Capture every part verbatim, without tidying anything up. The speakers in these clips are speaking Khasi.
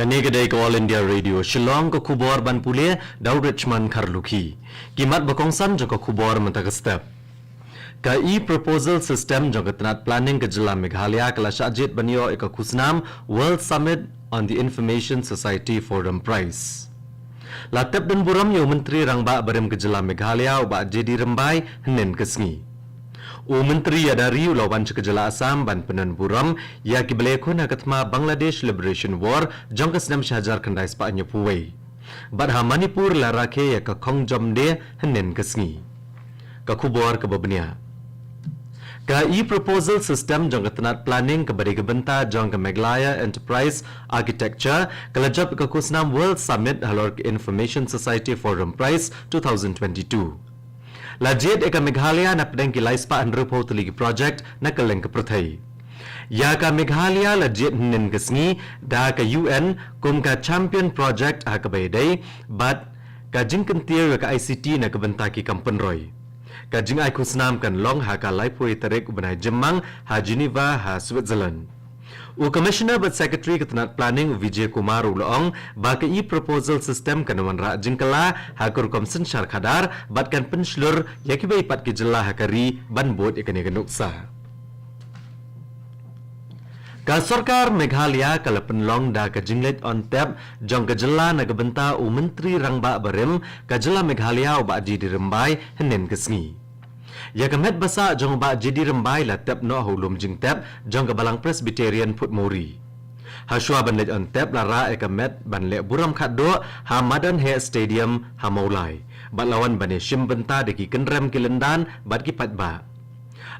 Kane ka dei ka All India Radio Shillong, ka khubor ban pule da u Richmond Kharlukhi. Ki mat ba kongsan jong ka khubor mynta ka step. Ka e-proposal system jong ka tnat planning ka jylla Meghalaya ka la shah jied ban ïoh ïa ka khusnam World Summit on the Information Society Forum Prize. La tep don burom ïa u Myntri Rangbah barim ka jylla Meghalaya u Bah J D Rymbai hynnin ka sngi. U Myntri ïada ri u la wan sha ka jylla Assam ban pyndon burom ïa ki ba la ïakhun ha ka thma Bangladesh Liberation War jong ka snem shihajar khyndai spah hynñiewphew wei. Bad ha Manipur la rakhe ïa ka Khongjom Day hynnin ka sngi. Ka khubor kaba bniah. Ka e-proposal system jong ka tnat planning kaba dei ka bynta jong ka Meghalaya Enterprise Architecture ka la jop ïa ka khusnam World Summit halor ka Information Society Forum Prize two thousand twenty-two. La jied ïa ka Meghalaya napdeng ki lai spah hynriewphew tylli ki project na kylleng ka pyrthei. Ïa ka Meghalaya la jied hynnin ka sngi da ka U N kum ka Champion Project ha kaba ïadei bad ka jingkyntiew ïa ka I C T na ka bynta ki kam pynroi. Ka jingai khusnam kan long ha ka laiphew tarik u bnai Jymmang ha Geneva ha Switzerland. U Commissioner bad Secretary ka tnat planning u Vijay Kumar u la ong ba ka e-proposal system kan wanrah jingkylla ha ka rukom synshar khadar bad kan pynshlur ïa kiwei pat ki jylla ha ka ri ban bud ïa kane ka nuksa. Ka sorkar Meghalaya ka la pynlong da ka jingleit on tep jong ka jylla na ka bynta u Myntri Rangbah barim ka jylla Meghalaya u Bah J D Rymbai hynnin ka sngi. Ïa ka met ba sah jong u Bah J D Rymbai la tep noh ha u lum jingtep jong ka Balang Presbyterian Phutmori. Hashwa ban leit on tep la rah ïa ka met ban leh burom khatduh ha Madan Heh Stadium ha Mawlai. Bad la wan ban ïashim bynta da ki kynrem ki lyndan bad ki paidbah.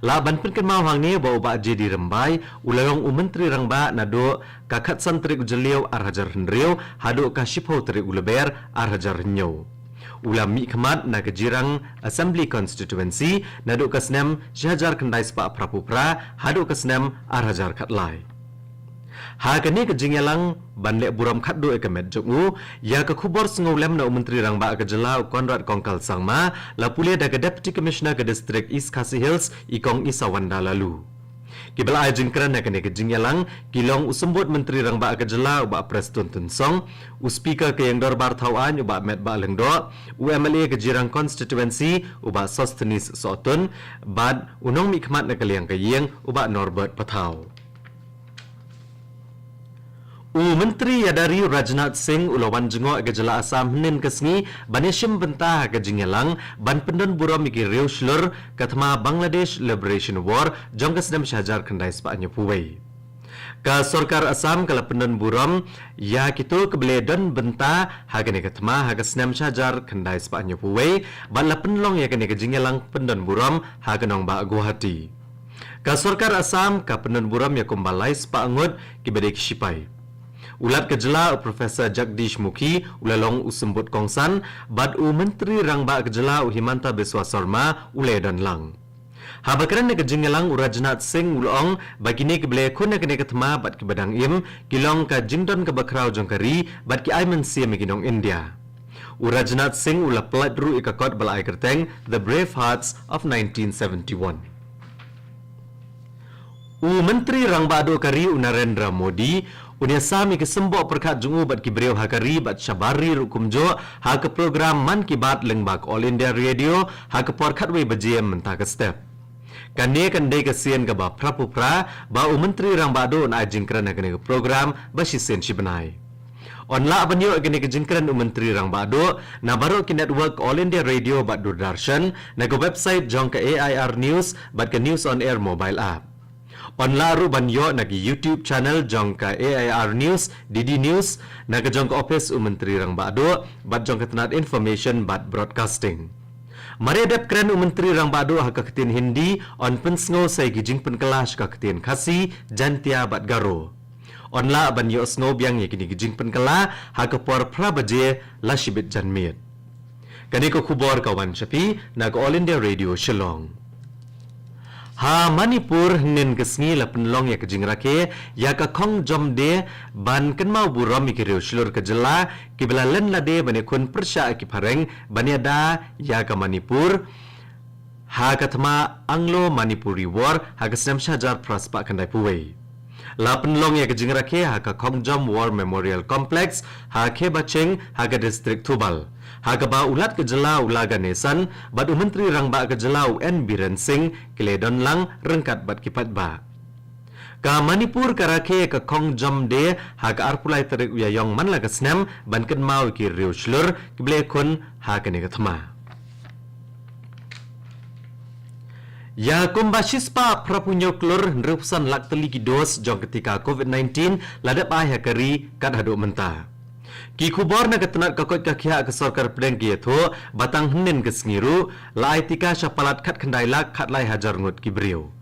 Lah ban pynkynmaw hangne ba u Bah J D Rymbai u la long u Myntri Rangbah naduh ka khatsan tarik u Jylliew arhajar hynriew haduh ka shiphew tarik u Lber arhajar hynñiew. U la mihkhmat na ka Jirang Assembly Constituency naduh ka snem shihajar khyndai spah phraphew phra haduh ka snem arhajar khatlai. Ha kane ka jingïalang ban leh burom khatduh ïa ka met jong u, ïa ka khubor sngewlem na u Myntri Rangbah ka jylla u Conrad Kongkal Sangma, la pule da ka Deputy Commissioner ka District East Khasi Hills i Kong Isawanda Laloo. Ki ba la ai jingkren ha kane ka jingïalang ki long u Symbud Myntri Rangbah ka jylla u Bah Prestone Tynsong, u Speaker ka Ïing Dorbar Thaw Aiñ u Bah Metbah Lyngdoh, u M L A ka Jirang Constituency u Bah Sosthenes Sohtun, bad u nongmihkhmat na ka liang ka ïing u Bah Norbert Pathaw. U Myntri ïada ri u Rajnath Singh u la wan jngoh ïa ka jylla Assam hynnin ka sngi ban ïashim bynta ha ka jingïalang ban pyndon burom ïa ki riew shlur ka thma Bangladesh Liberation War jong ka snem shihajar khyndai spah hynñiewphew wei. Ka sorkar Assam ka la pyndon burom ïa kito ki ba la don bynta ha kane ka thma ha ka snem shihajar khyndai spah hynñiewphew wei bad la pynlong ïa kane ka jingïalang pyndon burom ha ka nongbah Guwahati. Ka sorkar Assam ka pyndon burom ïa kumba lai spah ngut ki ba dei ki shipai. U Lat ka jylla u Professor Jagdish Mukhi u la long u symbud kongsan bad u Myntri Rangbah ka jylla u Himanta Biswa Sarma u la ïadon lang. Haba kren ha ka jingïalang u Rajnath Singh u la ong ba kine ki ba la ïakhun ha kane ka thma bad ki ba dang im ki long ka jingdon kaba khraw jong ka ri bad ki ai mynsiem ïa ki nong India. U Rajnath Singh u la pyllait ruh ïa ka kot ba la ai kyrteng The Brave Hearts of nineteen seventy-one. U Myntri Rangbah Duh ka ri u Narendra Modi un ïasam ïa ki symboh pyrkhat jong u bad ki briew ha ka ri bad shabar ri ruh kumjuh ha ka program Mann Ki Baat lyngba ka All India Radio ha ka por khatwei baje mynta ka step. Kane kan dei ka sien kaba phraphew phra ba u Myntri Rangbah Duh un ai jingkren ha kane ka program ba shisien shi bnai. Yn lah ban ïoh ïa kane ka jingkren u Myntri Rangbah Duh na baroh ki network All India Radio bad Doordarshan, na ka website jong ka A I R News bad ka News on Air mobile app. Yn lah ruh ban ïoh na ki YouTube channel jong ka A I R News, D D News, na ka jong ka office u Myntri Rangbah Duh bad jong ka tnat Information bad Broadcasting. Mar ïa dep kren u Myntri Rangbah Duh ha ka ktien Hindi, yn pynsngew sa ïa ki jingpynkylla sha ka ktien Khasi, Jaintia bad Garo. Yn lah ban ïohsngew biang ïa kine ki jingpynkylla ha ka por phra baje la shibit janmiet. Kane ka khubor ka wan sha phi na ka All India Radio Shillong. Ha Manipur hynnin ka sngi la pynlong ïa ka jingrakhe ïa ka Khongjom Day ban kynmaw burom ïa ki riew shlur ka jylla ki ba la len lade ban ïakhun pyrshah ïa ki phareng ban ïada ïa ka Manipur ha ka thma Anglo-Manipuri War ha ka snem shihajar phra spah khyndaiphew wei. La pynlong ïa ka jingrakhe ha ka Khongjom War Memorial Complex ha Khebacheng ha ka district Thoubal, ha kaba u Lat ka jylla u La Ganesan bad u Myntri Rangbah ka jylla u N Biren Singh ki la don lang ryngkat bad ki paidbah. Ka Manipur ka rakhe ïa ka Khongjom Day ha ka arphew lai tarik u Ïaïong man la ka snem ban kynmaw ïa ki riewshlur kiba la ïakhun ha kane ka thma. Ïa kumba shispah phraphew hynñiew klur hynriewphew san lak tylli ki dos jong ka tika COVID nineteen la dep ai ha ka ri kat haduh mynta. Ki khubor na ka tnat ka koit ka khiah ka sorkar pdeng ki ïathuh ba tang hynnin ka sngi ruh la ai tika sha palat khatkhyndai lak khatlai hajar ngut ki briew.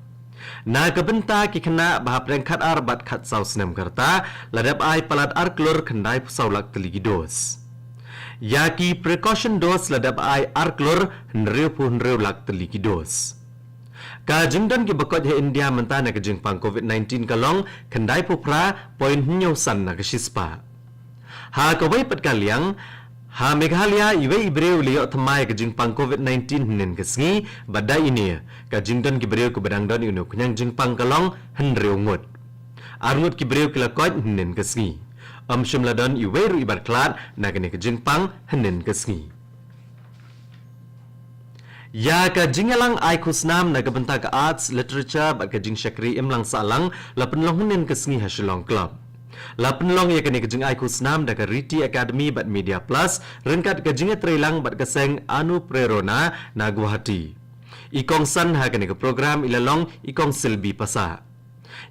Na ka bynta ki khynnah ba hapdeng khatar bad khatsaw snem ka rta la dep ai palat ar klur khyndaiphew saw lak tylli ki dos. Ïa ki precaution dose la dep ai ar klur hynriewphew hynriew lak tylli ki dos. Ka jingdon kiba koit ha India mynta na ka jingpang COVID nineteen ka long khyndaiphew phra point hynñiew san na ka shispah. Ha kawei pat ka liang, ha Meghalaya iwei i briew i la ïoh thymmai ka jingpang COVID nineteen hynnin ka sngi bad da ine ka jingdon ki briew kiba dang don ïa une u khñiang jingpang ka long hynriew ngut. Ar ngut ki briew ki la koit hynnin ka sngi. Ym shym la don iwei ruh i bat khlad na kane ka jingpang hynnin ka sngi. Ïa ka jingïalang ai khusnam na ka bynta ka arts, literature bad ka jingshakri imlang sahlang la pynlong hynnin ka sngi ha Shillong Club. La pynlong ïa kane ka jingai khusnam da ka Riti Academy bad Media Plus ryngkat ka jingïatreilang bad ka seng Anuprerona na Guwahati. I kongsan ha kane ka program i la long i Kong Silbi Passah.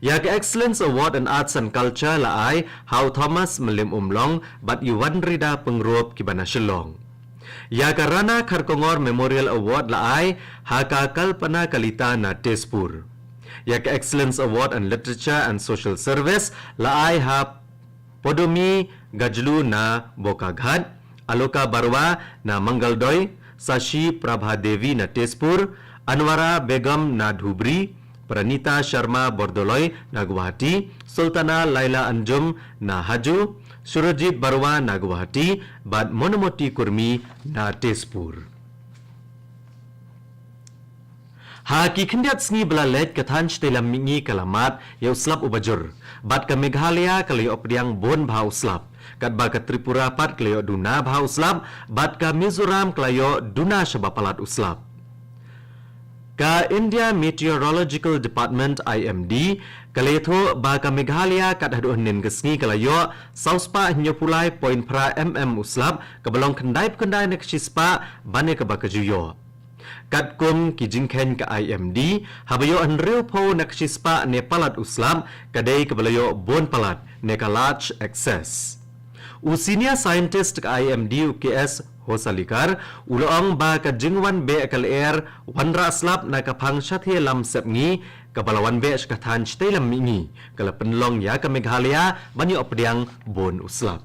Ïa ka Excellence Award in Arts and Culture la ai ha u Thomas Mylliemumlong bad i Wanrida Pyngrope kiba na Shillong. Ïa ka Rana Kharkongor Memorial Award la ai ha ka Kalpana Kalita na Tezpur. Ïa ka Excellence Award in Literature and Social Service la ai ha Podomi Gajlu na Bokaghat, Aloka Barua na Mangaldoy, Sashi Prabha Devi na Tezpur, Anwara Begum na Dhubri, Pranita Sharma Bordoloi na Guwahati, Sultana Laila Anjum na Haju, Surajit Barua na Guwahati bad Monomoti Kurmi na Tezpur. Ha ki khyndiat sngi ba la leit ka thaiñ shatei lam mihngi ka la mad ïa u slap uba jur bad ka Meghalaya ka la ïoh pdiang bun bha u slap. Katba ka Tripura pat ka la ïoh duna bha u slap bad ka Mizoram ka la ïoh duna shaba palat u slap. Ka India Meteorological Department, I M D, ka la ïathuh ba ka Meghalaya kat haduh hynnin ka sngi ka la ïoh saw spah hynñiewphew lai point phra mm u slap kaba long khyndaiphew khyndai na ka shispah ban ïa kaba ka ju ïoh. Katkum ki jingkheiñ ka I M D, haba ïoh hynriewphew na ka shispah ne palat u slap ka dei kaba la ïoh bun palat ne ka large excess. U senior scientist ka I M D u K S Hosalikar u la ong ba ka jingwan beh ka lyer wanrah slap na ka phang shathie lam sepngi kaba la wan beh sha ka thaiñ shatei lam mihngi ka la pynlong ïa ka Meghalaya ban ïoh pdiang bun u slap.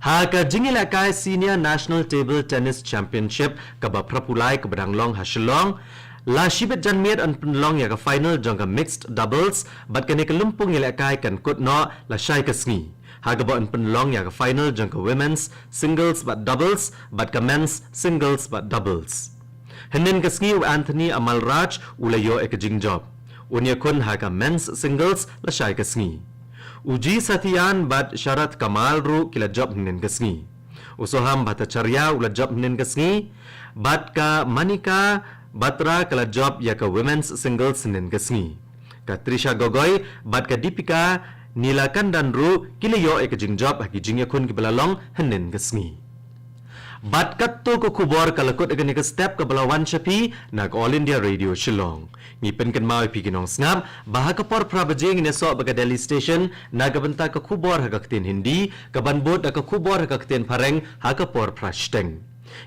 Ha ka jingïalehkai Senior National Table Tennis Championship kaba phraphew lai kaba dang long ha Shillong, la shibit janmiet yn pynlong ïa ka final jong ka mixed doubles bad kane ka lympung ïalehkai kan kut noh lashai ka sngi. Ha kaba yn pynlong ïa ka final jong ka women's singles bad doubles bad ka men's singles bad doubles. Hynnin ka sngi u Anthony Amalraj u la ïoh ïa ka jingjop. Un ïakhun ha ka men's singles lashai ka sngi. U G Sathiyan bad Sharath Kamal ruh ki la jop hynnin ka sngi. U Soham Bhattacharya u la jop hynnin ka sngi bad ka Manika Batra ka la jop ïa ka women's singles hynnin ka sngi. Ka Trisha Gogoi bad ka Deepika Nilakandan ruh ki la ïoh ïa ka jingjop ha ki jingïakhun kiba la long hynnin ka sngi. Bad katto ka khubor ka la kut ïa kane ka step kaba la wan sha phi na ka All India Radio Shillong. Ngi pynkynmaw ïa phi ki nongsngap ba ha ka por phra baje ngin ïasoh bad ka Delhi Station na ka bynta ka khubor ha ka ktien Hindi, kaban bud da ka khubor ha ka ktien Phareng ha ka por phra shiteng.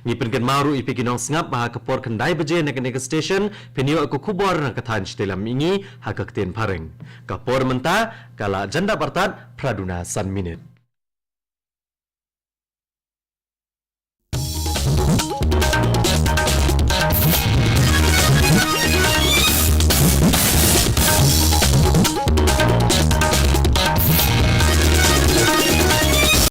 Ngi pynkynmaw ruh ïa phi ki nongsngap ba ha ka por khyndai baje na kane ka station phin ïoh ïa ka khubor na ka thaiñ shatei lam mihngi ha ka ktien Phareng. Ka por mynta ka la jan dap artat phra duna san minit.